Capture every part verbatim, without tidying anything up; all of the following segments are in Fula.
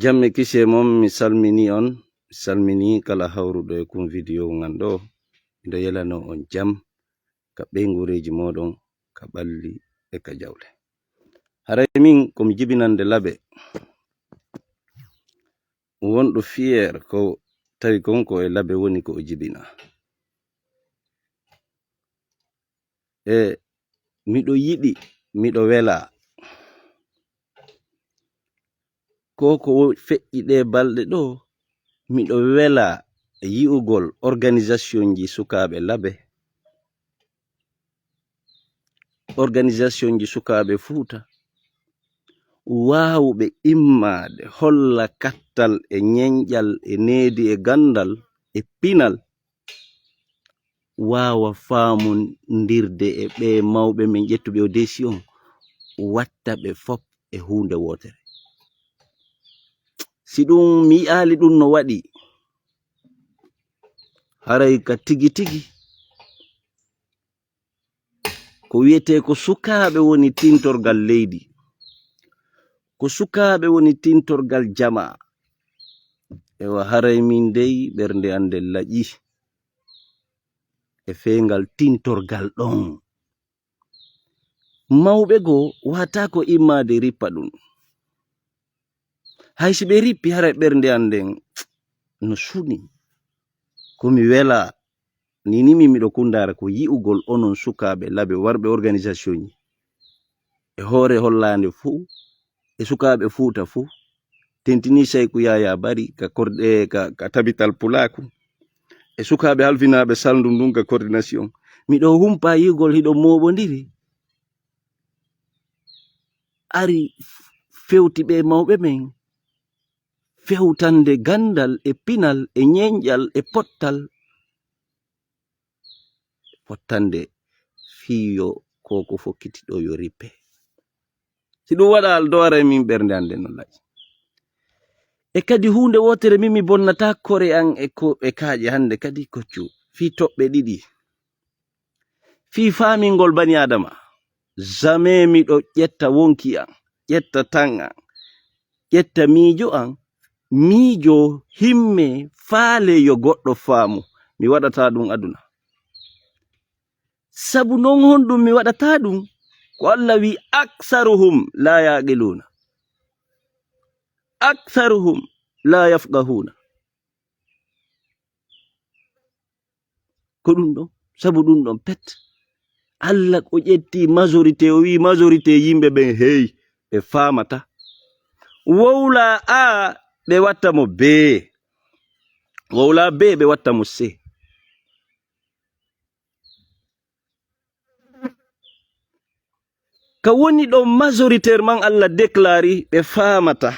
Jam e kise mon, mi salmini on, mi salmini kala hawruɗo e kun video ngan ɗo. Miɗo yelano on jam ka ɓeyngureeji moɗon, ka ɓalli e ka jawle. Haray min ko mi jibinande laɓe. Wonɗo fier ko tawi kon ko e laɓe woni ko o jibina. E miɗo yiɗi, miɗo wela. Ko ko wo-, feƴƴi ɗe balɗe ɗo, miɗo wela yi'ugol organisationji sukaaɓe laɓe, organisationji sukaaɓe Fuuta, waawuɓe immaade, holla kattal e ñenƴal e needi e ganndal e pinal, waawa faamondirde e ɓee mawɓe men ƴettuɓe o desi on, watta ɓe fop e huunde wootere. Si ɗum mi yi'aali ɗum no waɗi, haray ka tigi tigi, ko wiyetee ko sukaaɓe woni tintorgal leydi, ko sukaaɓe woni tintorgal jamaa. Ewa, haray min dey ɓernde an nden laƴi e feengal tintorgal ɗon. Mawɓe goo wata ko immaade rippa ɗum. Hay si ɓe rippi, haray ɓernde an nden no suni. Ko mi wela, ni, ni min miɗo kundaara ko yi'ugol onon sukaaɓe laɓe warɓe organisation ji e hoore hollaande fuu, e sukaaɓe Fuuta fuu, tentini Sayku Yaya Bari ka kord-, e ka, ka Tabital Pulaaku, e sukaaɓe halfinaaɓe salndu ndun ka coordination. Miɗo humpa yi'ugol hiɗo mooɓondiri. Ari f-, fewti ɓe mawɓe men, fewtande ganndal e pinal e ñenƴal e pottal, fottande fii yo ko ko fokkiti ɗo yo rippe. Si ɗum waɗaali, ɗo ara e min ɓernde an nden no laƴi. E kadi huunde wootere, min mi bonnata kore an e ko, e kaaƴe hannde kadi koccu fii toɓɓe ɗiɗi. Fii faamingol bani Aadama, jamais miɗo ƴetta wonki an, ƴetta tan an, ƴetta miijo an, miijo himme faale yo goɗɗo faamu. Mi waɗataa ɗum aduna. Sabu non honɗum mi waɗataa ɗum? Ko Allah wi'i, "Aksaruhum la yaqiluuna. Aksaruhum la yafqahuuna." Ko ɗum ɗon, sabu ɗum ɗon pet. Allah o ƴetti majorité, o wi'i majorité yimɓe ɓen, hey, ɓe faamata. Wowla A, ɓe watta mo B. Wowla B, ɓe watta mo C. Ka woni ɗon majoritairement Allah déclare ɓe faamata.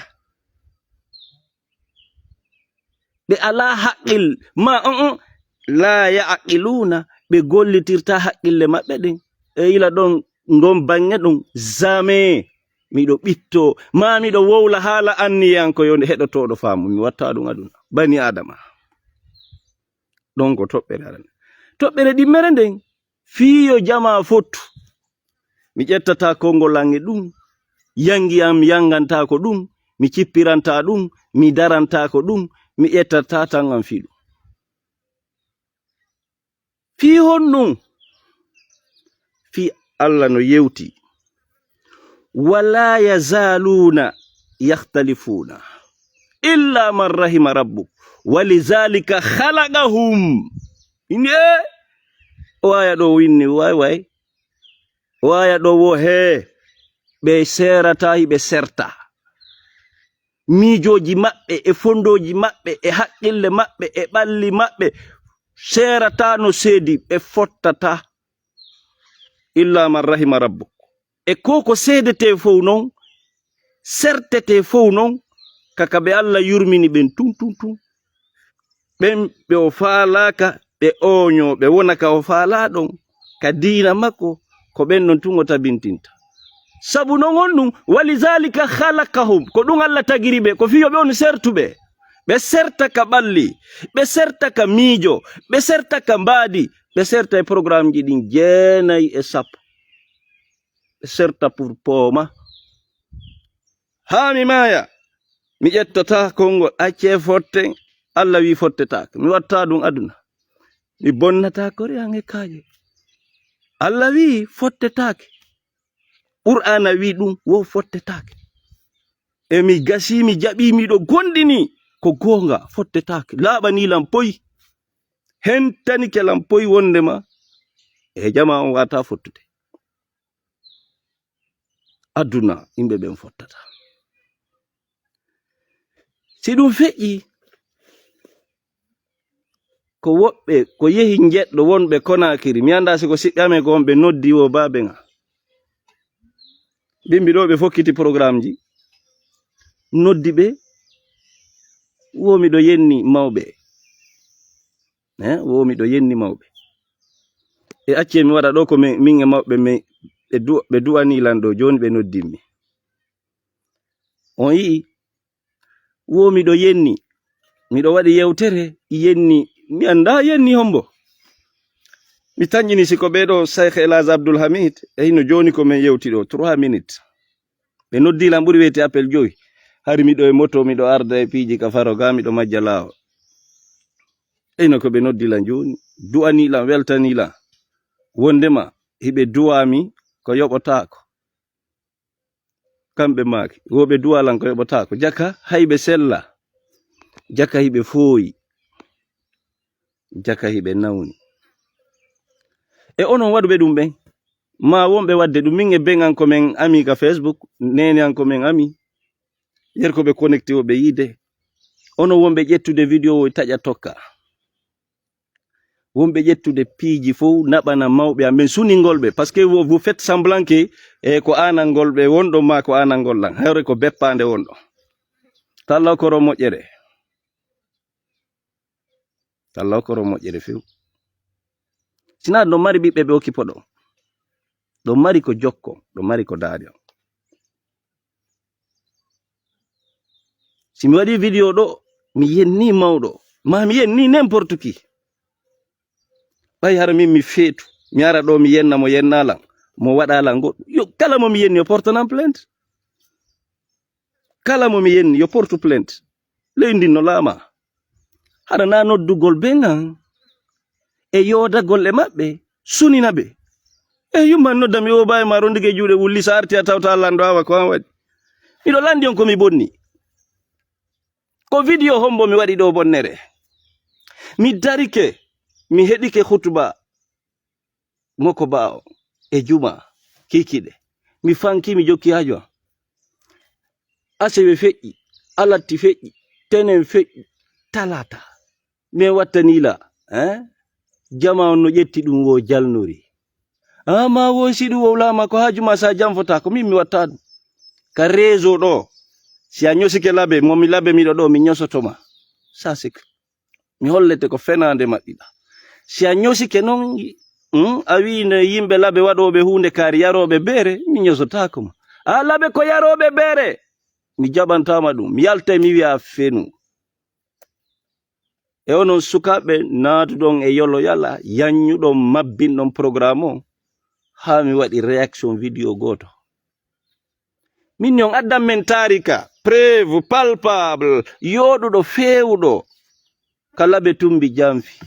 Ɓe alaa haqqil, ma on on, la ya'qiluuna, ɓe gollitirta haqqille maɓɓe ɗen. E ila ɗon, ɗon baŋŋe ɗon, jamais miɗo ɓitto, ma miɗo wowla haala anniyanko yo nde heɗotooɗo faamu. Mi watta ɗum aduna. Bani Aadama. Ɗon ko toɓɓere arane. Toɓɓere ɗimmere nden, fii yo jamaa fottu. Mi ƴettataa konngol an e ɗum, yangi am yangantaako ɗum, mi cippirantaa ɗum, mi darantaako ɗum, mi ƴettataa tan am fii ɗum. Fii honɗum? Fii Allah no yewti. "Wala yazaluna yakhtalifuna illa man rahima rabbuk, wa lizalika khalaqahum." Inde o aya ɗo winni, way, way. O aya ɗo wo, he, ɓe seerata, hiɓe serta. Miijooji maɓɓe, e fondooji maɓɓe, e haqqille maɓɓe, e ɓalli maɓɓe, seerata no seedi, ɓe fottata. Illa man rahima rabbuk. E ko ko seedetee fow non, sertetee fow non, ka ka ɓe Allah yurmini ɓen tun, tun, tun. Ɓen ɓe o faalaaka, ɓe ooñoo, ɓe wona ka o faalaa ɗon, ka diina makko, ko ɓen non tun o tabintinta. Sabu non on ɗum, "Walizalika khalaqahum", ko ɗum Allah tagiri ɓe, ko fii yo ɓe on sertu ɓe. Ɓe serta ka ɓalli, ɓe serta ka miijo, ɓe serta ka mbaadi, ɓe serta e programmeji ɗin jeenayi e sappo. Ɓe serta pour pooma. Haa mi maaya. Mi ƴettataa konngol, accee fotte. Allah wii fottetaake. Mi watta ɗum aduna. Mi bonnataa kore an e kaaƴe. Allah wii fottetaake. Qur'aana wii ɗum wo fottetaake. E mi gasii, mi jaɓii, miɗo gondini ko goonga, fottetaake. Laaɓanii lan poy. Hentanike lan poy wondema e jama on wata fottude. Aduna, yimɓe ɓen fottata. Si ɗum feƴƴi, ko woɓɓe, ko yehi njeɗɗo wonɓe Konakiri, mi anndaa si ko siɓɓe amen ko on ɓe noddi wo baabe nga. Mbimbi ɗo ɓe fokkiti programmeji, noddi ɓe, wo miɗo yenni mawɓe. Eh, wo miɗo yenni mawɓe. E accee mi waɗa ɗo ko mi-, min e mawɓe mi-, ɓe du-, ɓe du'anii lan ɗo, jooni ɓe noddimmi. On yi'i, wo miɗo yenni, miɗo waɗi yewtere, yenni, mi anndaa yenni hombo. Mi tanƴini si ko ɓee ɗo Cheikh El Hadj Abdoul Hamid, e hino jooni ko min yewti ɗo, trois minutes. Ɓe noddi lan ɓuri weeti appel joyi. Hari miɗo e moto, miɗo arda e piiji ka faro ga, miɗo majja laawol. Eyno ko ɓe noddi lan jooni, du'anii lan, weltanii lan. Wondema, hiɓe du'aa mi ko yoɓotaako. Kamɓe maaki, wo ɓe du'aa lan ko yoɓotaako. Jaka hay ɓe sella. Jaka hiɓe fooyi. Jaka hiɓe nawni. E onon waɗuɓe ɗum ɓen, ma wonɓe waɗde ɗum, min e ben an ko men ami ka Facebook, neene an ko men ami, yer ko ɓe connecté o ɓe yiide. Onon wonɓe ƴettude vidéo o taƴa tokka. Wonɓe ƴettude piiji fow naɓana mawɓe am ɓen suningol ɓe. Parce que vous, vous faites semblant que, e ko aanangol ɓe wonɗo ma ko aanangol lan. Hewre ko beppaande wonɗo. Talla koro moƴƴere. Talla koro moƴƴere few. Sinaa ɗo mari ɓiɓɓe ɓe okkipo ɗo. Ɗo mari ko jokko, ɗo mari ko daari on. Si mi waɗi vidéo ɗo, mi yenni mawɗo, ma mi yenni n'importe qui. Ɓay hara min mi feetu, mi ara ɗo mi yenna mo yennalan, mo waɗalan goɗɗo. Yo, kala mo mi yenni, yo portanan plainte. Kala mo mi yenni, yo portu plainte. Leydi ndin no laama. Hara na noddugol ɓe ngan e yoodagol e maɓɓe, sunina ɓe. E yumma nodda mi o baawi ma rondude juuɗe wulli, sa arti a tawta lanɗo awa ko an waɗi. Miɗo lanndi on ko mi bonni. Ko vidéo hombo mi waɗi ɗo bonnere. Mi darike, mi heɗike hutuba moko baawo e juma kikiɗe. Mi fanki, mi jokki hajo am. Asewe feƴƴi, alatti feƴƴi, tenen feƴƴi, talata. Min wattani la, eh? Jama on no ƴetti ɗum wo jalnori. Ah, ma wo si ɗum wowlama ko haaju ma sa janfota ko min mi watta ɗum. Ka réseau ɗo, si a ñosike labe, mo mi labe miɗo ɗo, mi ñosoto ma. Ça, c'est que mi hollete ko fenaande maɓɓiɗa. Si a ñosike noon, hmm, a wii no yimɓe labe waɗooɓe huunde kaari yarooɓe beere, mi ñosotaako ma. A labe ko yarooɓe beere, mi jaɓantaama ɗum. Mi yaltay mi wi'a fenu. E onon sukaaɓe naatuɗon e yolo yala, yanñuɗon mabbinɗon programme o, haa mi waɗi réaction vidéo gooto. Min on addan men taarika, preuve palpable, yooɗuɗo feewuɗo, ka labe tumbi janfi.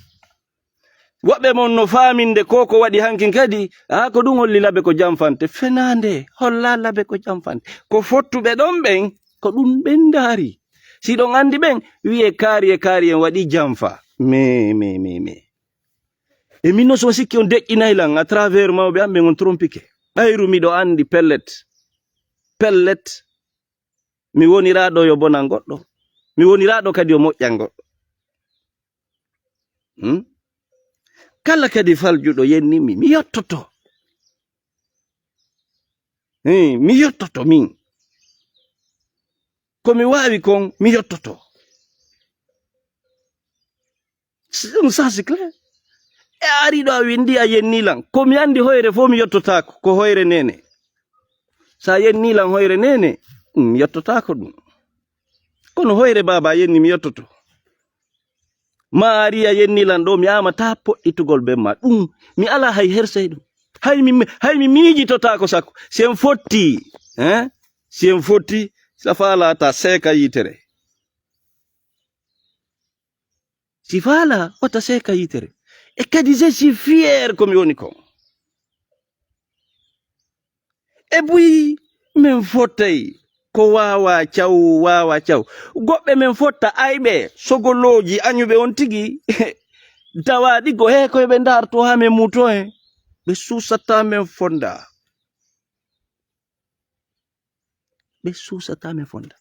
Woɓɓe mon no faaminde ko ko waɗi hankin kadi, aa, ko ɗum holli labe ko janfante. Fenaande, holla labe ko janfante. Ko fottuɓe ɗon ɓen, ko ɗum ɓen ndaari. Si ɗon anndi ɓen, wi'e kaari e kaari en waɗi janfa. Me, me, me, me. E min no so on sikki on deƴƴinay lan à travers mawɓe am ɓen on trompike. Ɓayru miɗo anndi pellet. Pellet. Mi woniraaɗo yo bonan goɗɗo. Mi woniraaɗo kadi yo moƴƴan goɗɗo. Hmm? Kala kadi faljuɗo yennimi, mi yottoto. Hmm, mi yottoto min. Ko mi waawi kon, mi yottoto. Ɗum ça, c'est clair. E a ari ɗo a windi a yenni lan. Ko mi andi hoyre fof mi yottotaako. Ko hoyre nene. Sa yenni lan hoyre nene, mi yottotaako ɗum. Kono hoyre baaba a yenni mi yottoto. Ma a ari a yenni lan ɗo, mi amata poɗɗitugol be ma. Ɗum, mi ala hay hersey ɗum. Hay mi, hay mi miijitotaako sakko. Si en fotti, hein? Si en fotti, Si a faalaa ta seeka yitere. Si faalaa wata seeka yitere. E kadi je suis fier ko mi woni kon. E buy men fottay ko waawa caw, waawa caw. Goɓɓe men fotta ayɓe sogolooji añuɓe on tigi. Tawa ɗi go he koye ɓe ndarto ha men muto he. Ɓe suusata men fonda. Ɓe suusata men fonda.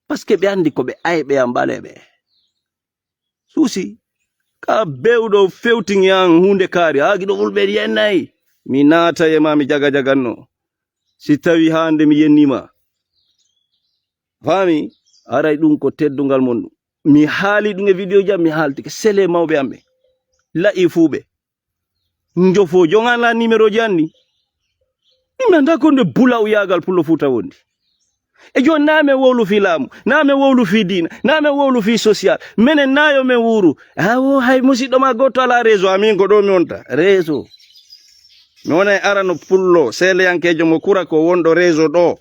Parce que ɓe anndi ko ɓe ayɓe an ɓaleeɓe. Suusi, ka bewɗo fewtin an huunde kaari, haa giɗo fulɓe yennay. Mi naata e ma, mi jaga jaganno. Si tawi hande mi yenni ma. Faami, aray ɗum ko teddungal mon ɗum. Mi haali ɗum e video jam, mi haaltike sele mawɓe am ɓe. La'i fuuɓe. Njofo, jon an la numéro ji anni. Min mi anndaa ko nde bula o yaagal pullo Fuuta wondi. E jooni naa men wowlu fii laamu, naa men wowlu fii diina, naa men wowlu fii social. Menen naa yo men wuuru. Awo, hay musiɗɗo ma gooto alaa réseau, amin ko ɗo mi wonta. Réseau. Mi wona e arano pullo, seeleyankeejo mo kura ko wonɗo réseau ɗo.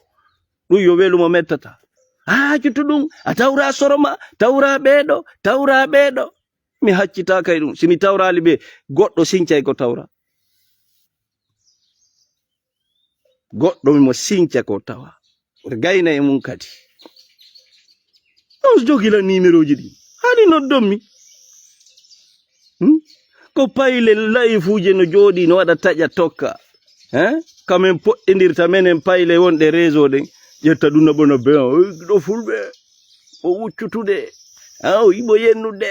Ɗum yo welu mo mettata. Haa juttu ɗum, a tawra soro ma, tawra ɓeeɗo, tawra ɓeeɗo. Mi haccitaaka e ɗum. Si mi tawraali ɓe, goɗɗo sincay ko tawra. Goɗɗo mo sinca ko tawa. Gayna e mum kadi. On jogila numéro ji ɗi. Haali noddon mi. Hmm? Ko payle layifuuje no jooɗi, no waɗa taƴa tokka. Hein? Kamen poɗɗindirta menen payle wonɗe réseau ɗen. Ƴetta ɗum no ɓono be, "Oy, ɗo fulɓe. O wuccutude. Ah, o yiɓo yennude."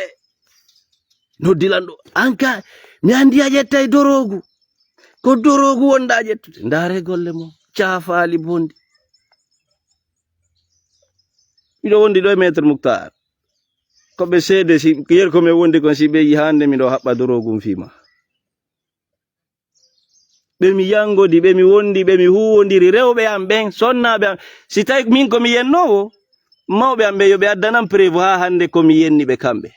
Noddi lanɗo, "An ka, mi anndi a ƴettay doroogu. Ko doroogu wonɗa ƴettude. Ndaare golle mo, caafaali bondi." Miɗo wondi ɗo e Maître Mouctar. Ko ɓe seede si, yer ko mi wondi kon si ɓe yi hande miɗo haɓɓa doroogu fii ma. Ɓe mi yangodi, ɓe mi wondi, ɓe mi huwondiri, rewɓe am ɓen, sonnaaɓe am. Si tawi min ko mi yennoowo, mawɓe am ɓe yo ɓe addanan preuve haa hande ko mi yenni ɓe kamɓe.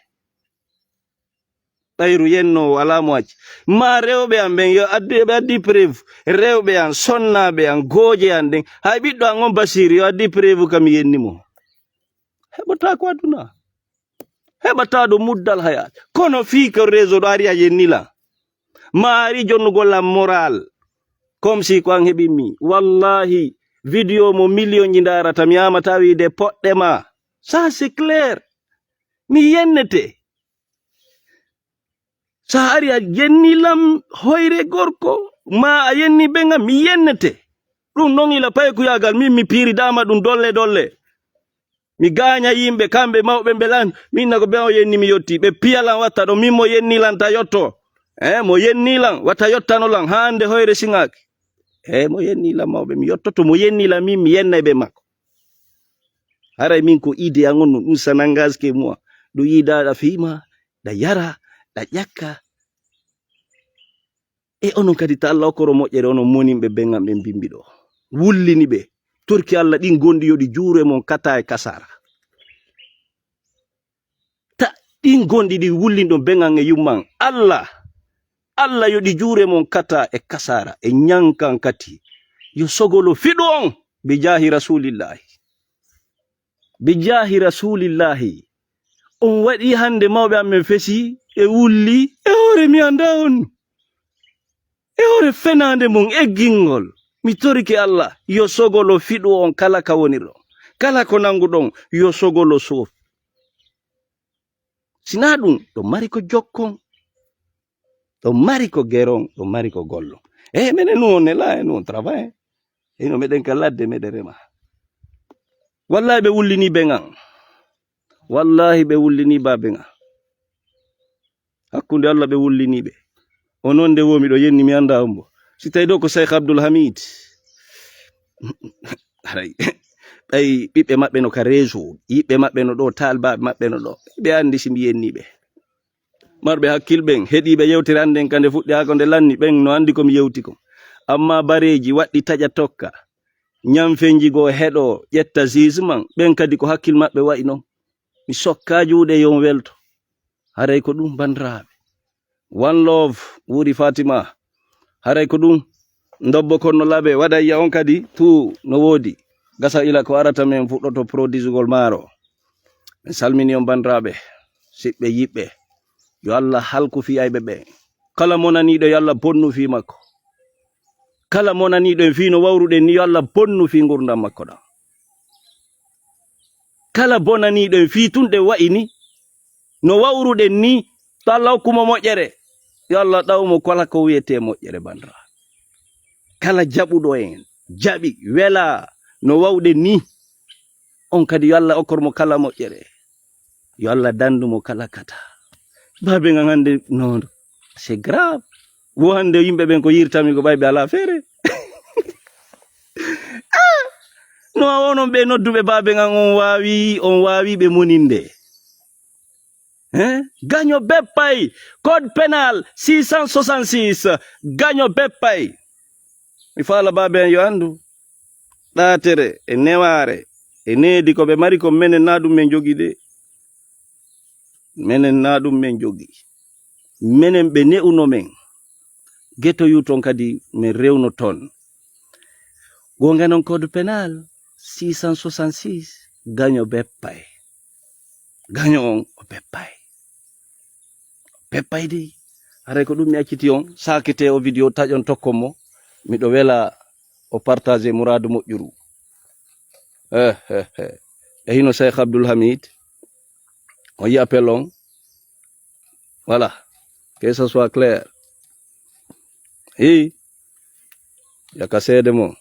Ɓayru yennoowo alaa mo acci. Ma rewɓe am ɓen yo addu, yo ɓe addi preuve. Rewɓe am, sonnaaɓe am, gooje am ɗen. Hay ɓiɗɗo am on Basiiru yo addi preuve ka mi yenni mo. Heɓotaako aduna. Heɓataa ɗo muddal hayaat. Kono fii ko réseau ɗo ari a yenni lan. Ma ari jonnugol lan moral. Comme si ko an heɓi mi. Wallahi, video mo million ji ndarata, mi amata wiide poɗɗe ma. Ça, c'est clair. Mi yennete. Sa ari a yenni lam hoyre gorko, ma a yenni ɓe ngam mi yennete. Ɗum non ila paykuyaagal min mi piiridaama ɗum dolle dolle. Mi gaaña yimɓe, kamɓe mawɓe ɓe lan, min na ko ɓe o yenni mi yotti. Ɓe piya lan watta ɗo, min mo yenni lan ta yotto. Eh, mo yenni lan, watta yottano lan, hande hoyre siŋaaki. Eh, mo yenni lan mawɓe, mi yottoto, mo yenni lan min, mi yennay ɓe makko. Haray min ko idée an on no ɗum ça n'engage que moi. Ɗum yiɗaaɗa fii ma, ɗa yara, ɗa ƴakka. E onon kadi ta Allah okkoro moƴƴere, onon moninɓe ɓen am ɓen bimbi ɗo. Wullini ɓe. Torki Allah ɗin gonɗi yo ɗi juure mon kata e kasara. Ta ɗin gonɗi ɗi wullin ɗon ɓen am e yumman. Allah, Allah yo ɗi juure mon kata e kasara, e ñankan kati. Yo sogolo fiɗu on, bi jaahi Rasulillahi. Bi jaahi Rasulillahi. On waɗi hande mawɓe am men fesi, e wulli, e hoore mi anndaa on. E hoore fenaande mum eggingol, mi torike Allah, yo sogolo fiɗu on kala ka woniron. Kala ko nannguɗon, yo sogolo soofi. Sinaa ɗum, ɗo mari ko jokkon, ɗo mari ko geron, ɗo mari ko gollon. E menen nu on nela, e nu on travail. Ino meɗen ka ladde, meɗen rema. Wallahi ɓe wullini ɓe ngan. Wallahi ɓe wullini ba ɓe ngan. Hakkunde Allah ɓe wullini ɓe. O non nde wo miɗo yenni mi anndaa on mbo. Si tawi ɗo ko Cheikh Abdoul Hamid. Haray, ɓay ɓiɓɓe maɓɓe no ka réseau, yiɓɓe maɓɓe no ɗo, taalibaaɓe maɓɓe no ɗo. Ɓe anndi si mi yenni ɓe. Marɓe hakkil ɓen, heɗiiɓe yewtere an nden ka nde fuɗɗi haa ko nde lanni, ɓen no anndi ko mi yewti kon. Amma bareeji waɗɗi taƴa tokka, ñamfenji goo heɗo, ƴetta jugement, ɓen kadi ko hakkil maɓɓe wa'i non. Mi sokka juuɗe yo on welto. Haray ko ɗum, bandiraaɓe. One love, wuuri Fatima. Haray ko ɗum, ndobbo kon no laɓe, waɗayya on kadi, tuu no woodi. Gasa ila ko arata men fuɗɗoto produisugol maaro. En salmini on banndiraaɓe, siɓɓe, yiɓɓe. Yo Allah halku fiyayɓe ɓe. Kala mo naniiɗo yo Allah bonnu fii makko. Kala mo naniiɗo en fii no wawruɗen ni yo Allah bonnu fii ngurdam makko ɗam. Kala bonaniiɗo en fii tun ɗe wa'i ni, no wawruɗen ni, to Allah hokku mo moƴƴere, yo Allah ɗaw mo kala ko wiyetee moƴƴere banndiraaɓe. Kala jaɓuɗo en, jaɓi, wela, no wawɗen ni, on kadi yo Allah okkor mo kala moƴƴere. Yo Allah dandu mo kala kata. Baabe ngan hannde, non, c'est grave. Wo hannde yimɓe ɓen ko yirtami ko ɓay ɓe alaa feere. Ah! No a onon ɓe nodduɓe baabe ngan on waawi, on waawi ɓe moninde. Hein? Gaño beppay, code pénal six cent soixante-six, gaño beppay. Mi faala baabe an yo anndu. Ɗaatere e newaare e needi ko ɓe mari ko menen na ɗum men jogi de. Menen na ɗum men jogi. Menen ɓe ne'uno men. Getoyu ton kadi men rewno ton. Gonga non code pénal six cent soixante-six, gaño beppay. Gaño on o beppay. Beppay dey. Haray ko ɗum mi acciti on, saakete o video taƴon tokkon mo. Miɗo wela o partage muraadu moƴƴuru. Eh, eh, eh. E hino Cheikh Abdoul Hamid. On yi appel on. Voilà. Que ça soit clair. Hi. Yaka seede mo.